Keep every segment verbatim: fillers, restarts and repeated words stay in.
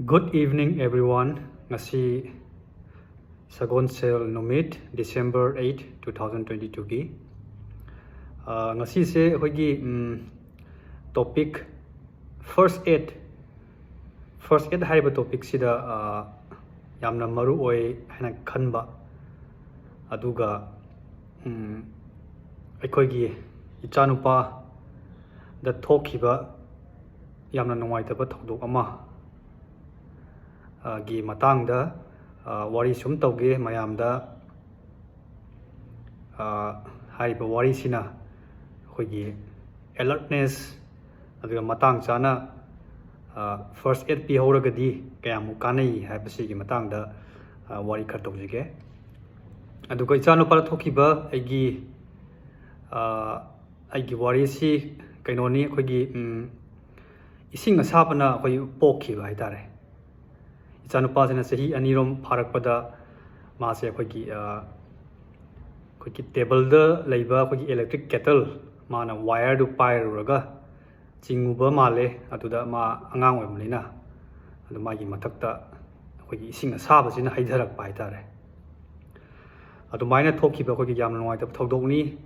Good evening everyone. ꯉꯁꯤ ꯁꯒꯣꯜꯁꯦꯜ ꯅꯨꯃꯤꯠ, December eight, two thousand twenty-two ꯒꯤ꯫ ꯑ, ꯉꯁꯤꯁꯦ ꯑꯩꯈꯣꯏꯒꯤ, ꯎꯝ, topic first aid, first aid ꯍꯥꯏꯔꯤꯕ topicꯁꯤꯗ, ꯑ, ꯌꯥꯝꯅ ꯃꯔꯨ ꯑꯣꯏ ꯍꯥꯏꯅ ꯈꯟꯕ, ꯑꯗꯨꯒ, ꯎꯝ, ꯑꯩꯈꯣꯏꯒꯤ ꯏꯆꯥꯅꯨꯄꯥꯗ ꯊꯣꯛꯈꯤꯕ ꯌꯥꯝꯅ ꯅꯨꯡꯉꯥꯏꯇꯕ ꯊꯧꯗꯣꯛ ꯑꯃ, ꯑ, ꯒꯤ ꯃꯇꯥꯡꯗ, ꯑ, ꯋꯥꯔꯤ ꯁꯨꯝ ꯇꯧꯒꯦ ꯃꯌꯥꯝꯗ꯫ ꯑ, ꯍꯥꯏꯔꯤꯕ ꯋꯥꯔꯤꯁꯤꯅ ꯑꯩꯈꯣꯏꯒꯤ alertness, ꯑꯗꯨꯒ ꯃꯇꯥꯡ ꯆꯥꯅ, ꯑ, first aid ꯄꯤꯍꯧꯔꯒꯗꯤ ꯀꯌꯥꯃꯨꯛ ꯀꯥꯟꯅꯩ ꯍꯥꯏꯕꯁꯤꯒꯤ ꯃꯇꯥꯡꯗ, ꯑ, ꯋꯥꯔꯤ ꯈꯔ ꯇꯧꯖꯒꯦ꯫ ꯑꯗꯨꯒ ꯏꯆꯥꯅꯨꯄꯥꯗ ꯊꯣꯛꯈꯤꯕ ꯑꯩꯒꯤ, ꯑ, ꯑꯩꯒꯤ ꯋꯥꯔꯤꯁꯤ ꯀꯩꯅꯣꯅꯤ, ꯑꯩꯈꯣꯏꯒꯤ, ꯎꯝ, ꯏꯁꯤꯡ ꯑꯁꯥꯕꯅ ꯑꯩꯈꯣꯏ ꯄꯣꯛꯈꯤꯕ ꯍꯥꯏꯇꯥꯔꯦ꯫ ꯏꯆꯥꯅꯨꯄꯥꯁꯤꯅ ꯆꯍꯤ ꯑꯅꯤꯔꯣꯝ ꯐꯥꯔꯛꯄꯗ ꯃꯥꯁꯦ ꯑꯩꯈꯣꯏꯒꯤ, ꯑ, ꯑꯩꯈꯣꯏꯒꯤ ꯇꯦꯕꯜꯗ ꯂꯩꯕ ꯑꯩꯈꯣꯏꯒꯤ electric kettle, ꯃꯥꯅ wireꯗꯨ ꯄꯥꯏꯔꯨꯔꯒ ꯆꯤꯡꯉꯨꯕ ꯃꯥꯜꯂꯦ꯫ ꯑꯗꯨꯗ ꯃꯥ ꯑꯉꯥꯡ ꯑꯣꯏꯕꯅꯤꯅ, ꯑꯗꯨ ꯃꯥꯒꯤ ꯃꯊꯛꯇ ꯑꯩꯈꯣꯏꯒꯤ ꯏꯁꯤꯡ ꯑꯁꯥꯕꯁꯤꯅ ꯍꯩꯊꯔꯛꯄ ꯍꯥꯏꯇꯥꯔꯦ꯫ ꯑꯗꯨꯃꯥꯏꯅ ꯊꯣꯛꯈꯤꯕ ꯑꯩꯈꯣꯏꯒꯤ ꯌꯥꯝꯅ ꯅꯨꯡꯉꯥꯏꯇꯕ ꯊꯧꯗꯣꯛꯅꯤ꯫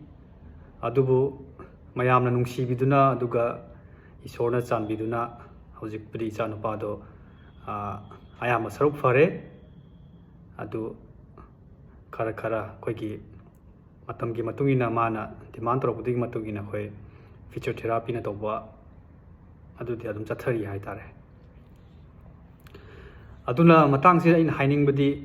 ꯑꯗꯨꯕꯨ ꯃꯌꯥꯝꯅ ꯅꯨꯡꯁꯤꯕꯤꯗꯨꯅ, ꯑꯗꯨꯒ ꯏꯁꯣꯔꯅ ꯆꯥꯟꯕꯤꯗꯨꯅ ꯍꯧꯖꯤꯛꯄꯨꯗꯤ ꯏꯆꯥꯅꯨꯄꯥꯗꯣ, ꯑ, ꯑꯌꯥꯝꯕ ꯁꯔꯨꯛ ꯐꯔꯦ꯫ ꯑꯗꯨ ꯈꯔ ꯈꯔ ꯑꯩꯈꯣꯏꯒꯤ ꯃꯇꯝꯒꯤ ꯃꯇꯨꯡ ꯏꯟꯅ, ꯃꯥꯅ demand ꯇꯧꯔꯛꯄꯗꯨꯒꯤ ꯃꯇꯨꯡ ꯏꯟꯅ ꯑꯩꯈꯣꯏ physiotherapyꯅ ꯇꯧꯕ ꯑꯗꯨꯗꯤ ꯑꯗꯨꯝ ꯆꯠꯊꯔꯤ ꯍꯥꯏꯇꯥꯔꯦ꯫ ꯑꯗꯨꯅ ꯃꯇꯥꯡꯁꯤꯗ ꯑꯩꯅ ꯍꯥꯏꯅꯤꯡꯕꯗꯤ,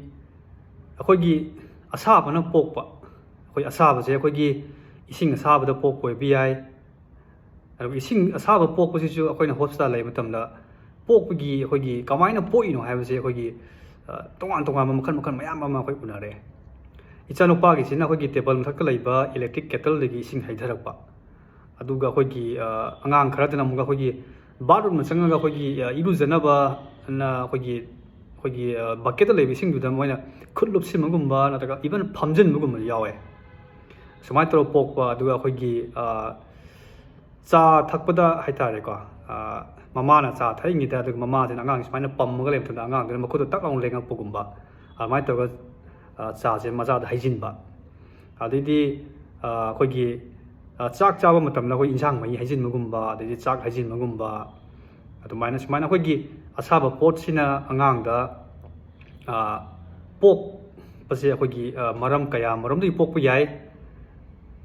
ꯑꯩꯈꯣꯏꯒꯤ ꯑꯁꯥꯕꯅ ꯄꯣꯛꯄ, ꯑꯩꯈꯣꯏ ꯑꯁꯥꯕꯁꯦ ꯑꯩꯈꯣꯏꯒꯤ ꯏꯁꯤꯡ ꯑꯁꯥꯕꯗ ꯄꯣꯛꯄ ꯑꯣꯏꯕ ꯌꯥꯏ꯫ ꯑꯗꯨꯒ ꯏꯁꯤꯡ ꯑꯁꯥꯕ ꯄꯣꯛꯄꯁꯤꯁꯨ ꯑꯩꯈꯣꯏꯅ hospital ꯂꯩꯕ ꯃꯇꯝꯗ ꯄꯣꯛꯄꯒꯤ ꯑꯩꯈꯣꯏꯒꯤ ꯀꯃꯥꯏꯅ ꯄꯣꯛꯏꯅꯣ ꯍꯥꯏꯕꯁꯦ ꯑꯩꯈꯣꯏꯒꯤ, ꯑ, ꯇꯣꯉꯥꯟ ꯇꯣꯉꯥꯟꯕ ꯃꯈꯜ ꯃꯈꯜ ꯃꯌꯥꯝ ꯑꯃ ꯑꯩꯈꯣꯏ ꯎꯅꯔꯦ꯫ ꯏꯆꯥꯅꯨꯄꯥꯒꯤꯁꯤꯅ ꯑꯩꯈꯣꯏꯒꯤ table ꯃꯊꯛꯇ ꯂꯩꯕ electric kettleꯗꯒꯤ ꯏꯁꯤꯡ ꯍꯩꯊꯔꯛꯄ꯫ ꯑꯗꯨꯒ ꯑꯩꯈꯣꯏꯒꯤ, ꯑ, ꯑꯉꯥꯡ ꯈꯔꯗꯅ ꯑꯃꯨꯛꯀ ꯑꯩꯈꯣꯏꯒꯤ bathroomꯗ ꯆꯪꯉꯒ ꯑꯩꯈꯣꯏꯒꯤ, ꯑ, ꯏꯔꯨꯖꯅꯕꯅ ꯑꯩꯈꯣꯏꯒꯤ, ꯑꯩꯈꯣꯏꯒꯤ, ꯑ, bucketꯇ ꯂꯩꯕ ꯏꯁꯤꯡꯗꯨꯗ ꯃꯣꯏꯅ ꯈꯨꯠ ꯂꯨꯞꯁꯤꯟꯕꯒꯨꯝꯕ ꯅꯠꯇ꯭ꯔꯒ even ꯐꯝꯖꯤꯟꯕꯒꯨꯝꯕ ꯌꯥꯎꯋꯦ꯫ ꯁꯨꯃꯥꯏꯅ ꯇꯧꯔꯒ ꯄꯣꯛꯄ, ꯑꯗꯨꯒ ꯑꯩꯈꯣꯏꯒꯤ, ꯑ, ꯆꯥ ꯊꯛꯄꯗ ꯍꯥꯏꯇꯥꯔꯦꯀꯣ, ꯃꯃꯥꯅ ꯆꯥ ꯊꯛꯏꯉꯩꯗ, ꯑꯗꯨꯒ ꯃꯃꯥꯁꯤꯅ ꯑꯉꯥꯡꯁꯤ ꯁꯨꯃꯥꯏꯅ ꯄꯝꯃꯒ ꯂꯩꯕ ꯃꯇꯝꯗ ꯑꯉꯥꯡꯗꯨꯅ ꯃꯈꯨꯠꯇꯣ ꯇꯛ ꯂꯥꯎꯅ ꯂꯦꯡꯉꯛꯄꯒꯨꯝꯕ, ꯑꯗꯨꯃꯥꯏꯅ ꯇꯧꯔꯒ ꯆꯥꯁꯦ ꯃꯆꯥꯗ ꯍꯩꯖꯤꯟꯕ꯫ ꯑꯗꯩꯗꯤ ꯑꯩꯈꯣꯏꯒꯤ ꯆꯥꯛ ꯆꯥꯕ ꯃꯇꯝꯗ ꯑꯩꯈꯣꯏ ꯏꯟꯁꯥꯡ ꯃꯍꯤ ꯍꯩꯖꯤꯟꯕꯒꯨꯝꯕ, ꯑꯗꯩꯗꯤ ꯆꯥꯛ ꯍꯩꯖꯤꯟꯕꯒꯨꯝꯕ, ꯑꯗꯨꯃꯥꯏꯅ ꯁꯨꯃꯥꯏꯅ ꯑꯩꯈꯣꯏꯒꯤ ꯑꯁꯥꯕ ꯄꯣꯠꯁꯤꯅ ꯑꯉꯥꯡꯗ ꯄꯣꯛꯄꯁꯦ ꯑꯩꯈꯣꯏꯒꯤ ꯃꯔꯝ ꯀꯌꯥ ꯃꯔꯨꯝꯗꯒꯤ ꯄꯣꯛꯄ ꯌꯥꯏ꯫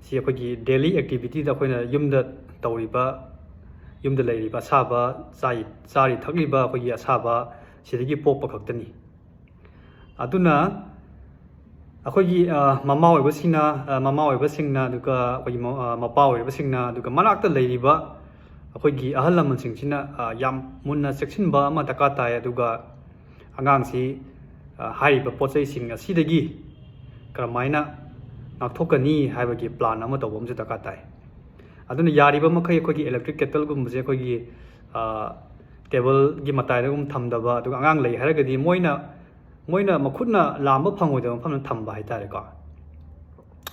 ꯁꯤ ꯑꯩꯈꯣꯏꯒꯤ daily activityꯗ ꯑꯩꯈꯣꯏꯅ ꯌꯨꯝꯗ ꯇꯧꯔꯤꯕ, ꯌꯨꯝꯗ ꯂꯩꯔꯤꯕ ꯑꯁꯥꯕ, ꯆꯥꯔꯤ ꯊꯛꯂꯤꯕ ꯑꯩꯈꯣꯏꯒꯤ ꯑꯁꯥꯕ, ꯁꯤꯗꯒꯤ ꯄꯣꯛꯄ ꯈꯛꯇꯅꯤ꯫ ꯑꯗꯨꯅ ꯑꯩꯈꯣꯏꯒꯤ ꯃꯃꯥ ꯑꯣꯏꯕꯁꯤꯡꯅ, ꯃꯃꯥ ꯑꯣꯏꯕꯁꯤꯡꯅ, ꯑꯗꯨꯒ ꯑꯩꯈꯣꯏꯒꯤ ꯃꯄꯥ ꯑꯣꯏꯔꯤꯕꯁꯤꯡꯅ, ꯑꯗꯨꯒ ꯃꯅꯥꯛꯇ ꯂꯩꯔꯤꯕ ꯑꯩꯈꯣꯏꯒꯤ ꯑꯍꯜ ꯂꯃꯟꯁꯤꯡꯁꯤꯅ ꯌꯥꯝ ꯃꯨꯟꯅ ꯆꯦꯛꯁꯤꯟꯕ ꯑꯃ ꯗꯔꯀꯥꯔ ꯇꯥꯏ꯫ ꯑꯗꯨꯒ ꯑꯉꯥꯡꯁꯤ ꯍꯥꯏꯔꯤꯕ ꯄꯣꯠ ꯆꯩꯁꯤꯡ ꯑꯁꯤꯗꯒꯤ ꯀꯔꯝꯍꯥꯏꯅ ꯉꯥꯛꯊꯣꯛꯀꯅꯤ ꯍꯥꯏꯕꯒꯤ plan ꯑꯃ ꯇꯧꯕ ꯑꯃꯁꯨ ꯗꯔꯀꯥꯔ ꯇꯥꯏ꯫ ꯑꯗꯨꯅ ꯌꯥꯔꯤꯕ ꯃꯈꯩ ꯑꯩꯈꯣꯏꯒꯤ electric kettleꯒꯨꯝꯕꯁꯦ ꯑꯩꯈꯣꯏꯒꯤ tableꯒꯤ ꯃꯇꯥꯏꯗꯒꯨꯝ ꯊꯝꯗꯕ, ꯑꯗꯨꯒ ꯑꯉꯥꯡ ꯂꯩ ꯍꯥꯏꯔꯒꯗꯤ ꯃꯣꯏꯅ, ꯃꯣꯏꯅ ꯃꯈꯨꯠꯅ ꯂꯥꯝꯕ ꯐꯪꯉꯣꯏꯗꯕ ꯃꯐꯝꯗ ꯊꯝꯕ ꯍꯥꯏꯇꯥꯔꯦꯀꯣ,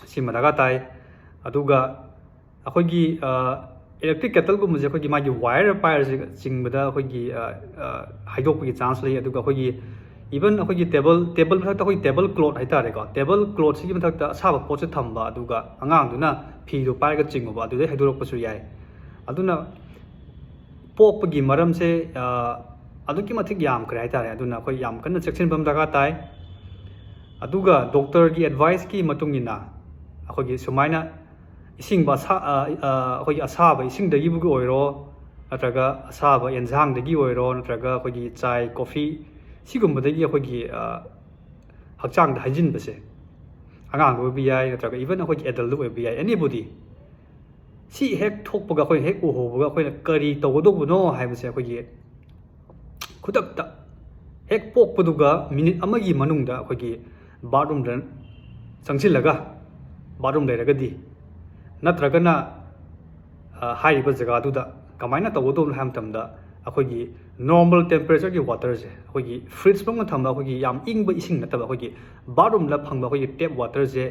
ꯁꯤꯃ ꯗꯔꯀꯥꯔ ꯇꯥꯏ꯫ ꯑꯗꯨꯒ ꯑꯩꯈꯣꯏꯒꯤ electric kettleꯒꯨꯝꯕꯁꯦ ꯑꯩꯈꯣꯏꯒꯤ ꯃꯥꯒꯤ wire ꯄꯥꯏꯔꯁꯦ ꯆꯤꯡꯕꯗ ꯑꯩꯈꯣꯏꯒꯤ ꯍꯥꯏꯗꯣꯛꯄꯒꯤ chance ꯂꯩ꯫ ꯑꯗꯨꯒ ꯑꯩꯈꯣꯏꯒꯤ even ꯑꯩꯈꯣꯏꯒꯤ table, table ꯃꯊꯛꯇ ꯑꯩꯈꯣꯏ table cloth ꯍꯥꯏꯇꯥꯔꯦꯀꯣ, table clothꯁꯤꯒꯤ ꯃꯊꯛꯇ ꯑꯁꯥꯕ ꯄꯣꯠꯁꯦ ꯊꯝꯕ, ꯑꯗꯨꯒ ꯑꯉꯥꯡꯗꯨꯅ ꯐꯤꯗꯣ ꯄꯥꯏꯔꯒ ꯆꯤꯡꯉꯨꯕ, ꯑꯗꯨꯗꯩ ꯍꯩꯗꯣꯔꯛꯄꯁꯨ ꯌꯥꯏ꯫ ꯑꯗꯨꯅ ꯄꯣꯛꯄꯒꯤ ꯃꯔꯝꯁꯦ ꯑꯗꯨꯛꯀꯤ ꯃꯇꯤꯛ ꯌꯥꯝꯈ꯭ꯔꯦ ꯍꯥꯏꯇꯥꯔꯦ꯫ ꯑꯗꯨꯅ ꯑꯩꯈꯣꯏ ꯌꯥꯝ ꯀꯟꯅ ꯆꯦꯛꯁꯤꯟꯕ ꯑꯃ ꯗꯔꯀꯥꯔ ꯇꯥꯏ꯫ ꯑꯗꯨꯒ doctorꯒꯤ adviceꯀꯤ ꯃꯇꯨꯡ ꯏꯟꯅ ꯑꯩꯈꯣꯏꯒꯤ ꯁꯨꯃꯥꯏꯅ ꯏꯁꯤꯡ ꯑꯁꯥ-, ꯑ, ꯑ, ꯑꯩꯈꯣꯏꯒꯤ ꯑꯁꯥꯕ ꯏꯁꯤꯡꯗꯒꯤꯕꯨ ꯑꯣꯏꯔꯣ, ꯅꯠꯇ꯭ꯔꯒ ꯑꯁꯥꯕ ꯑꯦꯟꯁꯥꯡꯗꯒꯤ ꯑꯣꯏꯔꯣ, ꯅꯠꯇ꯭ꯔꯒ ꯑꯩꯈꯣꯏꯒꯤ ꯆꯥꯏ, coffee, ꯁꯤꯒꯨꯝꯕꯗꯒꯤ ꯑꯩꯈꯣꯏꯒꯤ, ꯑ, ꯍꯛꯆꯥꯡꯗ ꯍꯩꯖꯤꯟꯕꯁꯦ, ꯑꯉꯥꯡꯗ ꯑꯣꯏꯕ ꯌꯥꯏ, ꯅꯠꯇ꯭ꯔꯒ even ꯑꯩꯈꯣꯏꯒꯤ adultꯇ ꯑꯣꯏꯕ ꯌꯥꯏ, anybody꯫ ꯁꯤ ꯍꯦꯛ ꯊꯣꯛꯄꯒ, ꯑꯩꯈꯣꯏꯅ ꯍꯦꯛ ꯎꯍꯧꯕꯒ ꯑꯩꯈꯣꯏꯅ ꯀꯔꯤ ꯇꯧꯒꯗꯧꯕꯅꯣ ꯍꯥꯏꯕꯁꯦ ꯑꯩꯈꯣꯏꯒꯤ ꯈꯨꯗꯛꯇ ꯍꯦꯛ ꯄꯣꯛꯄꯗꯨꯒ minute ꯑꯃꯒꯤ ꯃꯅꯨꯡꯗ ꯑꯩꯈꯣꯏꯒꯤ bathroomꯗ ꯆꯪꯁꯤꯜꯂꯒ, bathroom ꯂꯩꯔꯒꯗꯤ, ꯅꯠꯇ꯭ꯔꯒꯅ, ꯑ, ꯍꯥꯏꯔꯤꯕ ꯖꯒꯥꯗꯨꯗ ꯀꯃꯥꯏꯅ ꯇꯧꯒꯗꯧꯕꯅꯣ ꯍꯥꯏꯕ ꯃꯇꯝꯗ, ꯑꯩꯈꯣꯏꯒꯤ normal temperatureꯒꯤ waterꯁꯦ, ꯑꯩꯈꯣꯏꯒꯤ fridge ꯃꯅꯨꯡꯗ ꯊꯝꯕ ꯑꯩꯈꯣꯏꯒꯤ ꯌꯥꯝ ꯏꯪꯕ ꯏꯁꯤꯡ ꯅꯠꯇꯕ, ꯑꯩꯈꯣꯏꯒꯤ bathroomꯗ ꯐꯪꯕ ꯑꯩꯈꯣꯏꯒꯤ tap waterꯁꯦ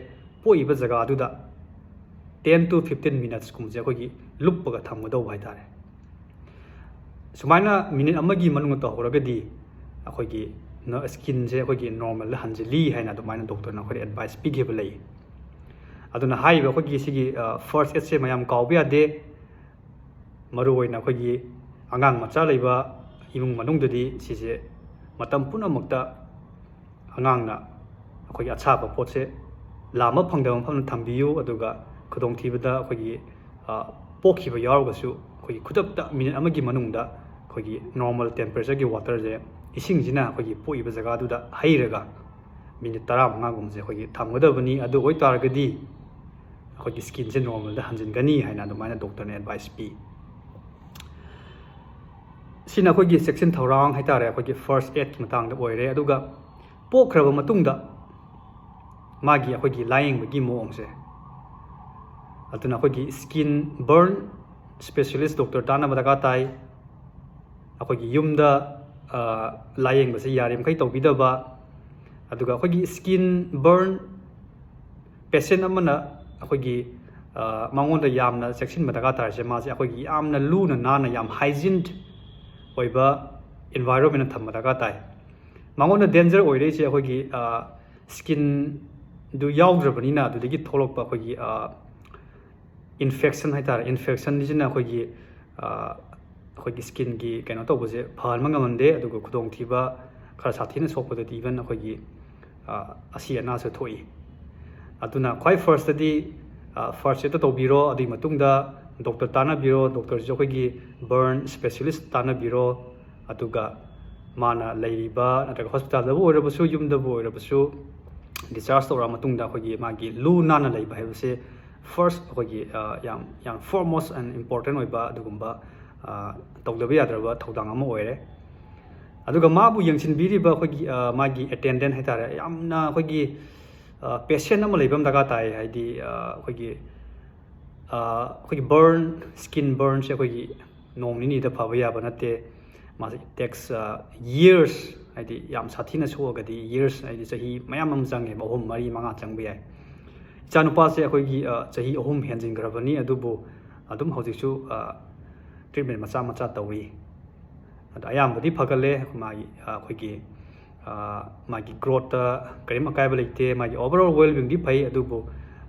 ꯄꯣꯛꯏꯕ ꯖꯒꯥꯗꯨꯗ ten to fifteen minutesꯀꯨꯝꯕꯁꯦ ꯑꯩꯈꯣꯏꯒꯤ ꯂꯨꯞꯄꯒ ꯊꯝꯒꯗꯧꯕ ꯍꯥꯏꯇꯥꯔꯦ꯫ ꯁꯨꯃꯥꯏꯅ ꯃꯤꯅꯤꯠ ꯑꯃꯒꯤ ꯃꯅꯨꯡꯗ ꯇꯧꯍꯧꯔꯒꯗꯤ ꯑꯩꯈꯣꯏꯒꯤ ꯁ꯭ꯀꯤꯟꯁꯦ ꯑꯩꯈꯣꯏꯒꯤ ꯅꯣꯔꯃꯦꯜꯗ ꯍꯟꯖꯤꯜꯂꯤ ꯍꯥꯏꯅ ꯑꯗꯨꯃꯥꯏꯅ ꯗꯣꯛꯇꯔꯅ ꯑꯩꯈꯣꯏꯗ ꯑꯦꯗꯚꯥꯏꯁ ꯄꯤꯈꯤꯕ ꯂꯩ꯫ ꯑꯗꯨꯅ ꯍꯥꯏꯔꯤꯕ ꯑꯩꯈꯣꯏꯒꯤ ꯁꯤꯒꯤ ꯐꯥꯔꯁ ꯑꯦꯗꯁꯦ ꯃꯌꯥꯝ ꯀꯥꯎꯕ ꯌꯥꯗꯦ꯫ ꯃꯔꯨꯑꯣꯏꯅ ꯑꯩꯈꯣꯏꯒꯤ ꯑꯉꯥꯡ ꯃꯆꯥ ꯂꯩꯕ ꯏꯃꯨꯡ ꯃꯅꯨꯡꯗꯗꯤ ꯁꯤꯁꯦ ꯃꯇꯝ ꯄꯨꯝꯅꯃꯛꯇ ꯑꯉꯥꯡꯅ ꯑꯩꯈꯣꯏꯒꯤ ꯑꯁꯥꯕ ꯄꯣꯠꯁꯦ ꯂꯥꯝꯕ ꯐꯪꯗꯕ ꯃꯐꯝꯗ ꯊꯝꯕꯤꯌꯨ꯫ ꯑꯗꯨꯒ ꯈꯨꯗꯣꯡꯊꯤꯕꯗ ꯑꯩꯈꯣꯏꯒꯤ ꯄꯣꯛꯈꯤꯕ ꯌꯥꯎꯔꯒꯁꯨ ꯑꯩꯈꯣꯏꯒꯤ ꯈꯨꯗꯛꯇ ꯃꯤꯅꯤꯠ ꯑꯃꯒꯤ ꯃꯅꯨꯡꯗ ꯑꯩꯈꯣꯏꯒꯤ ꯅꯣꯔꯃꯦꯜ ꯇꯦꯝꯄꯔꯦꯆꯔꯒꯤ ꯋꯥꯇꯔꯁꯦ, ꯏꯁꯤꯡꯁꯤꯅ ꯑꯩꯈꯣꯏꯒꯤ ꯄꯣꯛꯏꯕ ꯖꯒꯥꯗꯨꯗ ꯍꯩꯔꯒ ꯃꯤꯅꯤꯠ ꯇꯔꯥꯃꯉꯥꯒꯨꯝꯕꯁꯦ ꯑꯩꯈꯣꯏꯒꯤ ꯊꯝꯒꯗꯕꯅꯤ꯫ ꯑꯗꯨ ꯑꯣꯏꯇꯥꯔꯒꯗꯤ ꯑꯩꯈꯣꯏꯒꯤ ꯁ꯭ꯀꯤꯟꯁꯦ ꯅꯣꯔꯃꯦꯜꯗ ꯍꯟꯖꯤꯟꯒꯅꯤ ꯍꯥꯏꯅ ꯑꯗꯨꯃꯥꯏꯅ ꯗꯣꯛꯇꯔꯅ ꯑꯦꯗꯚꯥꯏꯁ ꯄꯤ꯫ ꯁꯤꯅ ꯑꯩꯈꯣꯏꯒꯤ ꯆꯦꯛꯁꯤꯟ ꯊꯧꯔꯥꯡ ꯍꯥꯏꯇꯥꯔꯦ, ꯑꯩꯈꯣꯏꯒꯤ ꯐꯥꯔꯁ ꯑꯦꯗꯀꯤ ꯃꯇꯥꯡꯗ ꯑꯣꯏꯔꯦ꯫ ꯑꯗꯨꯒ ꯄꯣꯛꯈ꯭ꯔꯕ ꯃꯇꯨꯡꯗ ꯃꯥꯒꯤ ꯑꯩꯈꯣꯏꯒꯤ ꯂꯥꯌꯦꯡꯕꯒꯤ ꯃꯑꯣꯡꯁꯦ, ꯑꯗꯨꯅ ꯑꯩꯈꯣꯏꯒꯤ ꯁ꯭ꯀꯤꯟ ꯕꯔꯟ ꯁ꯭ꯄꯦꯁꯤꯌꯦꯂꯤꯁ ꯗꯣꯛꯇꯔ ꯇꯥꯟꯅꯕ ꯗꯔꯀꯥꯔ ꯇꯥꯏ꯫ ꯑꯩꯈꯣꯏꯒꯤ ꯌꯨꯝꯗ ꯂꯥꯌꯦꯡꯕꯁꯦ ꯌꯥꯔꯤꯃꯈꯩ ꯇꯧꯕꯤꯗꯕ꯫ ꯑꯗꯨꯒ ꯑꯩꯈꯣꯏꯒꯤ ꯁ꯭ꯀꯤꯟ ꯕꯔꯟ ꯄꯦꯁꯦꯟ ꯑꯃꯅ ꯑꯩꯈꯣꯏꯒꯤ ꯃꯉꯣꯟꯗ ꯌꯥꯝꯅ ꯆꯦꯛꯁꯤꯟꯕ ꯗꯔꯀꯥꯔ ꯇꯥꯔꯤꯁꯦ, ꯃꯥꯁꯦ ꯑꯩꯈꯣꯏꯒꯤ ꯌꯥꯝꯅ ꯂꯨꯅ ꯅꯥꯟꯅ, ꯌꯥꯝ ꯍꯥꯏꯖꯤꯟ ꯑꯣꯏꯕ ꯏꯟꯚꯥꯏꯔꯣꯟꯃꯦꯟ ꯊꯝꯕ ꯗꯔꯀꯥꯔ ꯇꯥꯏ꯫ ꯃꯉꯣꯟꯗ ꯗꯦꯟꯖꯔ ꯑꯣꯏꯔꯛꯏꯁꯦ ꯑꯩꯈꯣꯏꯒꯤ ꯁ꯭ꯀꯤꯟꯗꯨ ꯌꯥꯎꯗ꯭ꯔꯕꯅꯤꯅ ꯑꯗꯨꯗꯒꯤ ꯊꯣꯛꯂꯛꯄ ꯑꯩꯈꯣꯏꯒꯤ ꯏꯟꯐꯦꯛꯁꯟ ꯍꯥꯏꯇꯥꯔꯦ꯫ ꯏꯟꯐꯦꯛꯁꯟꯁꯤꯅ ꯑꯩꯈꯣꯏꯒꯤ ꯑꯩꯈꯣꯏꯒꯤ ꯁ꯭ꯀꯤꯟꯒꯤ ꯀꯩꯅꯣ ꯇꯧꯕꯁꯦ ꯐꯍꯟꯕ ꯉꯝꯍꯟꯗꯦ꯫ ꯑꯗꯨꯒ ꯈꯨꯗꯣꯡꯊꯤꯕ ꯈꯔ ꯁꯥꯊꯤꯅ ꯁꯣꯛꯄꯗꯗꯤ ꯏꯚꯟ ꯑꯩꯈꯣꯏꯒꯤ ꯑꯁꯤ ꯑꯅꯥꯁꯨ ꯊꯣꯛꯏ꯫ ꯑꯗꯨꯅ ꯈ꯭ꯋꯥꯏ ꯐꯥꯔꯁꯇꯗꯤ ꯐꯥꯔꯁ ꯑꯦꯗꯇ ꯇꯧꯕꯤꯔꯣ꯫ ꯑꯗꯨꯒꯤ ꯃꯇꯨꯡꯗ ꯗꯣꯛꯇꯔ ꯇꯥꯟꯅꯕꯤꯔꯣ꯫ ꯗꯣꯛꯇꯔꯁꯨ ꯑꯩꯈꯣꯏꯒꯤ ꯕꯔꯟ ꯁ꯭ꯄꯦꯁꯤꯌꯦꯂꯤꯁ ꯇꯥꯟꯅꯕꯤꯔꯣ꯫ ꯑꯗꯨꯒ ꯃꯥꯅ ꯂꯩꯔꯤꯕ, ꯅꯠꯇ꯭ꯔꯒ ꯍꯣꯁꯄꯤꯇꯥꯜꯗꯕꯨ ꯑꯣꯏꯔꯕꯁꯨ, ꯌꯨꯝꯗꯕꯨ ꯑꯣꯏꯔꯕꯁꯨ, ꯗꯤꯁꯆꯥꯔꯖ ꯇꯧꯔꯛꯑ ꯃꯇꯨꯡꯗ ꯑꯩꯈꯣꯏꯒꯤ ꯃꯥꯒꯤ ꯂꯨ ꯅꯥꯟꯅ ꯂꯩꯕ ꯍꯥꯏꯕꯁꯦ ꯐꯥꯔꯁ ꯑꯩꯈꯣꯏꯒꯤ ꯌꯥꯝ ꯌꯥꯝ ꯐꯣꯔꯃꯣꯁ ꯑꯦꯟ ꯏꯝꯄꯣꯔꯇꯦꯟ ꯑꯣꯏꯕ ꯑꯗꯨꯒꯨꯝꯕ ꯇꯧꯗꯕ ꯌꯥꯗ꯭ꯔꯕ ꯊꯧꯗꯥꯡ ꯑꯃ ꯑꯣꯏꯔꯦ꯫ ꯑꯗꯨꯒ ꯃꯥꯕꯨ ꯌꯦꯡꯁꯤꯟꯕꯤꯔꯤꯕ ꯑꯩꯈꯣꯏꯒꯤ ꯃꯥꯒꯤ ꯑꯦꯇꯦꯟꯗꯦꯟ ꯍꯥꯏꯇꯥꯔꯦ, ꯌꯥꯝꯅ ꯑꯩꯈꯣꯏꯒꯤ ꯄꯦꯁꯦꯟ ꯑꯃ ꯂꯩꯕ ꯑꯃ ꯗꯔꯀꯥꯔ ꯇꯥꯏ꯫ ꯍꯥꯏꯗꯤ ꯑꯩꯈꯣꯏꯒꯤ ꯑꯩꯈꯣꯏꯒꯤ ꯕꯔꯟ, ꯁ꯭ꯀꯤꯟ ꯕꯔꯟꯁꯦ ꯑꯩꯈꯣꯏꯒꯤ ꯅꯣꯡ ꯅꯤꯅꯤꯗ ꯐꯕ ꯌꯥꯕ ꯅꯠꯇꯦ꯫ ꯃꯥꯁꯦ ꯏꯠ ꯇꯦꯛꯁ ꯌꯤꯌꯔꯁ, ꯍꯥꯏꯗꯤ ꯌꯥꯝ ꯁꯥꯊꯤꯅ ꯁꯣꯛꯑꯒꯗꯤ ꯌꯤꯌꯔꯁ, ꯍꯥꯏꯗꯤ ꯆꯍꯤ ꯃꯌꯥꯝ ꯑꯃ ꯆꯪꯉꯦꯕ, ꯑꯍꯨꯝ, ꯃꯔꯤ, ꯃꯉꯥ ꯆꯪꯕ ꯌꯥꯏ꯫ ꯏꯆꯥꯅꯨꯄꯥꯁꯦ ꯑꯩꯈꯣꯏꯒꯤ ꯆꯍꯤ ꯑꯍꯨꯝ ꯍꯦꯟꯖꯤꯟꯈ꯭ꯔꯕꯅꯤ, ꯑꯗꯨꯕꯨ ꯑꯗꯨꯝ ꯍꯧꯖꯤꯛꯁꯨ ꯇ꯭ꯔꯤꯠꯃꯦꯟ ꯃꯆꯥ ꯃꯆꯥ ꯇꯧꯔꯤ꯫ ꯑꯗꯣ ꯑꯌꯥꯝꯕꯗꯤ ꯐꯒꯠꯂꯦ꯫ ꯃꯥꯒꯤ ꯑꯩꯈꯣꯏꯒꯤ ꯃꯥꯒꯤ ꯒ꯭ꯔꯣꯠꯇ ꯀꯔꯤꯝ ꯑꯀꯥꯏꯕ ꯂꯩꯇꯦ꯫ ꯃꯥꯒꯤ overall well beingꯗꯤ ꯐꯩ, ꯑꯗꯨꯕꯨ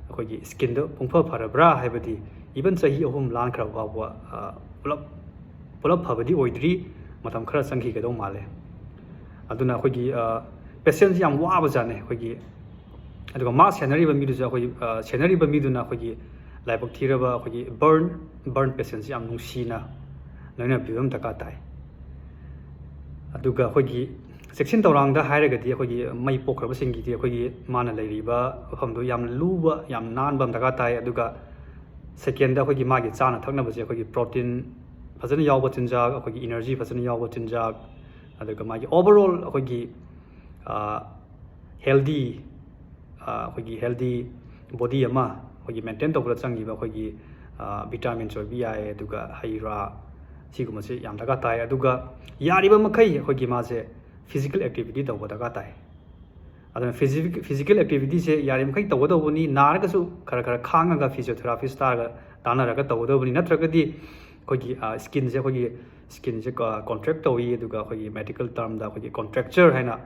ꯑꯩꯈꯣꯏꯒꯤ ꯁ꯭ꯀꯤꯟꯗ ꯄꯨꯡꯐ ꯐꯔꯕ꯭ꯔꯥ ꯍꯥꯏꯕꯗꯤ, ꯏꯚꯟ ꯆꯍꯤ ꯑꯍꯨꯝ ꯂꯥꯟꯈ꯭ꯔꯕ ꯐꯥꯎꯕ ꯄꯨꯂꯞ ꯄꯨꯂꯞ ꯐꯕꯗꯤ ꯑꯣꯏꯗ꯭ꯔꯤ꯫ ꯃꯇꯝ ꯈꯔ ꯆꯪꯈꯤꯒꯗꯧ ꯃꯥꯜꯂꯦ꯫ ꯑꯗꯨꯅ ꯑꯩꯈꯣꯏꯒꯤ ꯄꯦꯁꯦꯟꯁꯤ ꯌꯥꯝ ꯋꯥꯕꯖꯥꯠꯅꯦ꯫ ꯑꯩꯈꯣꯏꯒꯤ ꯑꯗꯨꯒ ꯃꯥ ꯁꯦꯟꯅꯔꯤꯕ ꯃꯤꯗꯨꯁꯨ ꯑꯩꯈꯣꯏꯒꯤ ꯁꯦꯟꯅꯔꯤꯕ ꯃꯤꯗꯨꯅ ꯑꯩꯈꯣꯏꯒꯤ ꯂꯥꯏꯕꯛ ꯊꯤꯔꯕ ꯑꯩꯈꯣꯏꯒꯤ ꯕꯔꯟ ꯕꯔꯟ ꯄꯦꯁꯦꯟꯁꯤ ꯌꯥꯝ ꯅꯨꯡꯁꯤꯅ ꯂꯣꯏꯅꯕꯤꯕ ꯑꯃ ꯗꯔꯀꯥꯔ ꯇꯥꯏ꯫ ꯑꯗꯨꯒ ꯑꯩꯈꯣꯏꯒꯤ ꯆꯦꯛꯁꯤꯟ ꯊꯧꯔꯥꯡꯗ ꯍꯥꯏꯔꯒꯗꯤ, ꯑꯩꯈꯣꯏꯒꯤ ꯃꯩ ꯄꯣꯛꯈ꯭ꯔꯕꯁꯤꯡꯒꯤꯗꯤ ꯑꯩꯈꯣꯏꯒꯤ ꯃꯥꯅ ꯂꯩꯔꯤꯕ ꯃꯐꯝꯗꯨ ꯌꯥꯝꯅ ꯂꯨꯕ, ꯌꯥꯝ ꯅꯥꯟꯕ ꯑꯃ ꯗꯔꯀꯥꯔ ꯇꯥꯏ꯫ ꯑꯗꯨꯒ ꯁꯦꯀꯦꯟꯗ, ꯑꯩꯈꯣꯏꯒꯤ ꯃꯥꯒꯤ ꯆꯥꯅ ꯊꯛꯅꯕꯁꯦ ꯑꯩꯈꯣꯏꯒꯤ ꯄ꯭ꯔꯣꯇꯤꯟ ꯐꯖꯅ ꯌꯥꯎꯕ ꯆꯤꯟꯖꯥꯛ, ꯑꯩꯈꯣꯏꯒꯤ ꯏꯅꯔꯖꯤ ꯐꯖꯅ ꯌꯥꯎꯕ ꯆꯤꯟꯖꯥꯛ, ꯑꯗꯨꯒ ꯃꯥꯒꯤ overall ꯑꯩꯈꯣꯏꯒꯤ ꯍꯦꯜꯗꯤ ꯑꯩꯈꯣꯏꯒꯤ ꯍꯦꯜꯗꯤ ꯕꯣꯗꯤ ꯑꯃ ꯑꯩꯈꯣꯏꯒꯤ ꯃꯦꯟꯇꯦꯟ ꯇꯧꯕꯗ ꯆꯪꯉꯤꯕ ꯑꯩꯈꯣꯏꯒꯤ ꯚꯤꯇꯥꯃꯤꯟꯁ ꯑꯣꯏꯕ ꯌꯥꯏ, ꯑꯗꯨꯒ ꯍꯩ ꯔꯥ, ꯁꯤꯒꯨꯝꯕꯁꯤ ꯌꯥꯝ ꯗꯔꯀꯥꯔ ꯇꯥꯏ꯫ ꯑꯗꯨꯒ ꯌꯥꯔꯤꯕ ꯃꯈꯩ ꯑꯩꯈꯣꯏꯒꯤ ꯃꯥꯁꯦ ꯐꯤꯖꯤꯀꯦꯜ ꯑꯦꯛꯇꯤꯚꯤꯇꯤ ꯇꯧꯕ ꯗꯔꯀꯥꯔ ꯇꯥꯏ꯫ ꯑꯗꯨꯅ ꯐꯤꯖꯤꯀꯦꯜ ꯑꯦꯛꯇꯤꯚꯤꯇꯤꯁꯦ ꯌꯥꯔꯤꯃꯈꯩ ꯇꯧꯒꯗꯧꯕꯅꯤ꯫ ꯅꯥꯔꯒꯁꯨ ꯈꯔ ꯈꯔ ꯈꯥꯡꯉꯒ ꯐꯤꯖꯤꯑꯣꯊꯦꯔꯥꯄꯤꯁ ꯇꯥꯔꯒ ꯇꯥꯟꯅꯔꯒ ꯇꯧꯒꯗꯧꯕꯅꯤ꯫ ꯅꯠꯇ꯭ꯔꯒꯗꯤ ꯑꯩꯈꯣꯏꯒꯤ ꯁ꯭ꯀꯤꯟꯁꯦ ꯑꯩꯈꯣꯏꯒꯤ ꯁ꯭ꯀꯤꯟꯁꯦ ꯀꯣꯟꯇ꯭ꯔꯦꯛ ꯇꯧꯏ, ꯑꯗꯨꯒ ꯑꯩꯈꯣꯏꯒꯤ ꯃꯦꯗꯤꯀꯦꯜ ꯇꯔꯝꯗ ꯑꯩꯈꯣꯏꯒꯤ ꯀꯣꯟꯇ꯭ꯔꯦꯛꯆꯔ ꯍꯥꯏꯅ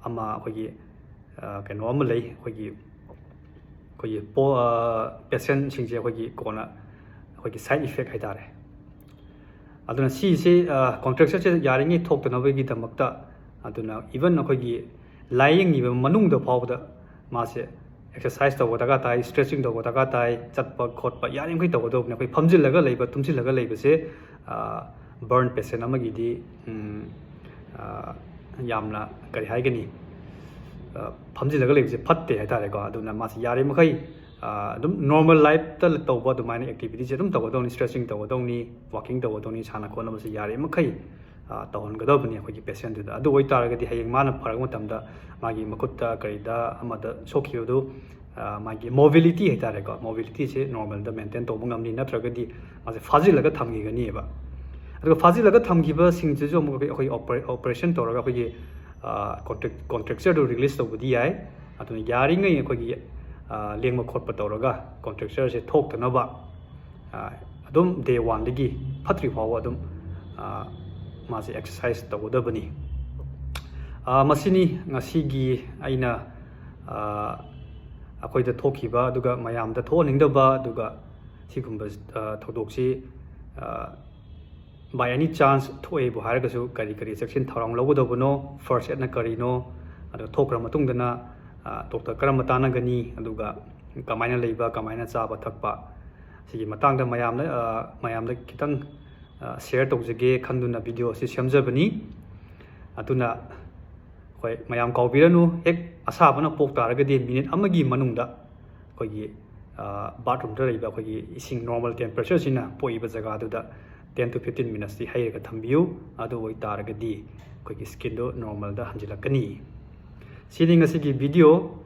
ꯑꯃ ꯑꯩꯈꯣꯏꯒꯤ ꯀꯩꯅꯣ ꯑꯃ ꯂꯩ꯫ ꯑꯩꯈꯣꯏꯒꯤ ꯑꯩꯈꯣꯏꯒꯤ ꯄꯦꯁꯦꯟꯁꯤꯡꯁꯦ ꯑꯩꯈꯣꯏꯒꯤ ꯀꯣꯟꯅ ꯑꯩꯈꯣꯏꯒꯤ ꯁꯥꯏꯠ ꯏꯐꯦꯛ ꯍꯥꯏꯇꯥꯔꯦ꯫ ꯑꯗꯨꯅ ꯁꯤꯁꯦ ꯀꯣꯟꯇ꯭ꯔꯦꯛꯆꯔꯁꯦ ꯌꯥꯔꯤꯉꯩ ꯊꯣꯛꯇꯅꯕꯒꯤꯗꯃꯛꯇ, ꯑꯗꯨꯅ ꯏꯚꯟ ꯑꯩꯈꯣꯏꯒꯤ ꯂꯥꯏꯌꯦꯡꯉꯤꯕ ꯃꯅꯨꯡꯗ ꯐꯥꯎꯕꯗ ꯃꯥꯁꯦ ꯑꯦꯛꯁꯔꯁꯥꯏꯁ ꯇꯧꯕ ꯗꯔꯀꯥꯔ ꯇꯥꯏ, ꯁ꯭ꯇ꯭ꯔꯦꯆꯤꯡ ꯇꯧꯕ ꯗꯔꯀꯥꯔ ꯇꯥꯏ, ꯆꯠꯄ ꯈꯣꯠꯄ ꯌꯥꯔꯤꯃꯈꯩ ꯇꯧꯒꯗꯧꯕꯅꯤ꯫ ꯑꯩꯈꯣꯏ ꯐꯝꯖꯤꯜꯂꯒ ꯂꯩꯕ, ꯇꯨꯝꯁꯤꯜꯂꯒ ꯂꯩꯕꯁꯦ ꯕꯔꯟ ꯄꯦꯁꯦꯟ ꯑꯃꯒꯤꯗꯤ ꯌꯥꯝꯅ, ꯀꯔꯤ ꯍꯥꯏꯒꯅꯤ, ꯐꯝꯖꯤꯜꯂꯒ ꯂꯩꯕꯁꯦ ꯐꯠꯇꯦ ꯍꯥꯏꯇꯥꯔꯦꯀꯣ꯫ ꯑꯗꯨꯅ ꯃꯥꯁꯤ ꯌꯥꯔꯤꯃꯈꯩ ꯑꯗꯨꯝ ꯅꯣꯔꯃꯦꯜ ꯂꯥꯏꯐꯇ ꯇꯧꯕ ꯑꯗꯨꯃꯥꯏꯅ ꯑꯦꯛꯇꯤꯚꯤꯇꯤꯁꯦ ꯑꯗꯨꯝ ꯇꯧꯒꯗꯧꯅꯤ, ꯁ꯭ꯇ꯭ꯔꯦꯆꯤꯡ ꯇꯧꯒꯗꯧꯅꯤ, ꯋꯥꯀꯤꯡ ꯇꯧꯒꯗꯧꯅꯤ, ꯁꯥꯟꯅ ꯈꯣꯠꯅꯕꯁꯦ ꯌꯥꯔꯤꯃꯈꯩ ꯇꯧꯍꯟꯒꯗꯕꯅꯤ ꯑꯩꯈꯣꯏꯒꯤ ꯄꯦꯁꯦꯟꯗꯨꯗ꯫ ꯑꯗꯨ ꯑꯣꯏꯇꯥꯔꯒꯗꯤ ꯍꯌꯦꯡ ꯃꯥꯅ ꯐꯔꯛꯄ ꯃꯇꯝꯗ ꯃꯥꯒꯤ ꯃꯈꯨꯠꯇ ꯀꯔꯤꯗ ꯑꯃꯗ ꯁꯣꯛꯈꯤꯕꯗꯨ, ꯃꯥꯒꯤ ꯃꯣꯕꯤꯂꯤꯇꯤ ꯍꯥꯏꯇꯥꯔꯦꯀꯣ, ꯃꯣꯕꯤꯂꯤꯇꯤꯁꯦ ꯅꯣꯔꯃꯦꯜꯗ ꯃꯦꯟꯇꯦꯟ ꯇꯧꯕ ꯉꯝꯅꯤ, ꯅꯠꯇ꯭ꯔꯒꯗꯤ ꯃꯥꯁꯦ ꯐꯥꯖꯤꯜꯂꯒ ꯊꯝꯈꯤꯒꯅꯤꯕ꯫ ꯑꯗꯨꯒ ꯐꯥꯖꯤꯜꯂꯒ ꯊꯝꯈꯤꯕꯁꯤꯡꯁꯤꯁꯨ ꯑꯃꯨꯛ ꯑꯩꯈꯣꯏ ꯑꯣꯄꯔꯦꯁꯟ ꯇꯧꯔꯒ ꯑꯩꯈꯣꯏꯒꯤ ꯀꯣꯟꯇ꯭ꯔꯦꯛꯆꯔꯗꯨ ꯔꯤꯂꯤꯁ ꯇꯧꯕꯗꯤ ꯌꯥꯏ꯫ ꯑꯗꯨꯅ ꯌꯥꯔꯤꯉꯩ ꯑꯩꯈꯣꯏꯒꯤ ꯂꯦꯡꯕ ꯈꯣꯠꯄ ꯇꯧꯔꯒ ꯀꯣꯟꯇ꯭ꯔꯦꯛꯆꯔꯁꯦ ꯊꯣꯛꯇꯅꯕ ꯑꯗꯨꯝ ꯗꯦ ꯋꯥꯟꯗꯒꯤ ꯐꯠꯇ꯭ꯔꯤ ꯐꯥꯎꯕ ꯑꯗꯨꯝ ꯃꯥꯁꯦ ꯑꯦꯛꯁꯔꯁꯥꯏꯁ ꯇꯧꯒꯗꯕꯅꯤ꯫ ꯑ, ꯃꯁꯤꯅꯤ ꯉꯁꯤꯒꯤ ꯑꯩꯅ, ꯑ, ꯑꯩꯈꯣꯏꯗ ꯊꯣꯛꯈꯤꯕ, ꯑꯗꯨꯒ ꯃꯌꯥꯝꯗ ꯊꯣꯛꯍꯟꯅꯤꯡꯗꯕ, ꯑꯗꯨꯒ ꯁꯤꯒꯨꯝꯕ, ꯑ, ꯊꯧꯗꯣꯛꯁꯤ, ꯑ, by any chance ꯊꯣꯛꯑꯦꯕꯨ ꯍꯥꯏꯔꯒꯁꯨ ꯀꯔꯤ ꯀꯔꯤ ꯆꯦꯛꯁꯤꯟ ꯊꯧꯔꯥꯡ ꯂꯧꯒꯗꯧꯕꯅꯣ, ꯐꯥꯔꯁ ꯑꯦꯗꯅ ꯀꯔꯤꯅꯣ, ꯑꯗꯨꯒ ꯊꯣꯛꯈ꯭ꯔ ꯃꯇꯨꯡꯗꯅ, ꯑ, ꯗꯣꯛꯇꯔ ꯀꯔꯝꯕ ꯇꯥꯟꯅꯒꯅꯤ, ꯑꯗꯨꯒ ꯀꯃꯥꯏꯅ ꯂꯩꯕ, ꯀꯃꯥꯏꯅ ꯆꯥꯕ ꯊꯛꯄ, ꯁꯤꯒꯤ ꯃꯇꯥꯡꯗ ꯃꯌꯥꯝꯅ, ꯑ, ꯃꯌꯥꯝꯗ ꯈꯤꯇꯪ, ꯑ, ꯁꯤꯌꯔ ꯇꯧꯖꯒꯦ ꯈꯟꯗꯨꯅ ꯚꯤꯗꯤꯑꯣ ꯑꯁꯤ ꯁꯦꯝꯖꯕꯅꯤ꯫ ꯑꯗꯨꯅ ꯑꯩꯈꯣꯏ ꯃꯌꯥꯝ ꯀꯥꯎꯕꯤꯔꯅꯨ, ꯍꯦꯛ ꯑꯁꯥꯕꯅ ꯄꯣꯛ ꯇꯥꯔꯒꯗꯤ ꯃꯤꯅꯤꯠ ꯑꯃꯒꯤ ꯃꯅꯨꯡꯗ ꯑꯩꯈꯣꯏꯒꯤ, ꯑ, ꯕꯥꯠꯔꯨꯝꯗ ꯂꯩꯕ ꯑꯩꯈꯣꯏꯒꯤ ꯏꯁꯤꯡ ꯅꯣꯔꯃꯦꯜ ꯇꯦꯝꯄꯔꯦꯆꯔꯁꯤꯅ ꯄꯣꯛꯏꯕ ꯖꯒꯥꯗꯨꯗ ten to fifteen minutesꯇꯤ ꯍꯩꯔꯒ ꯊꯝꯕꯤꯌꯨ꯫ ꯑꯗꯨ ꯑꯣꯏꯇꯥꯔꯒꯗꯤ ꯑꯩꯈꯣꯏꯒꯤ ꯁ꯭ꯀꯤꯟꯗꯣ ꯅꯣꯔꯃꯦꯜꯗ ꯍꯟꯖꯤꯜꯂꯛꯀꯅꯤ꯫ ꯁꯤꯅꯤ ꯉꯁꯤꯒꯤ video.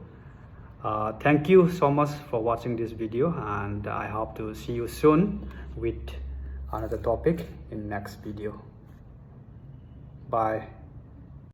Uh, thank you so much for watching this video, and I hope to see you soon with another topic in next video. Bye.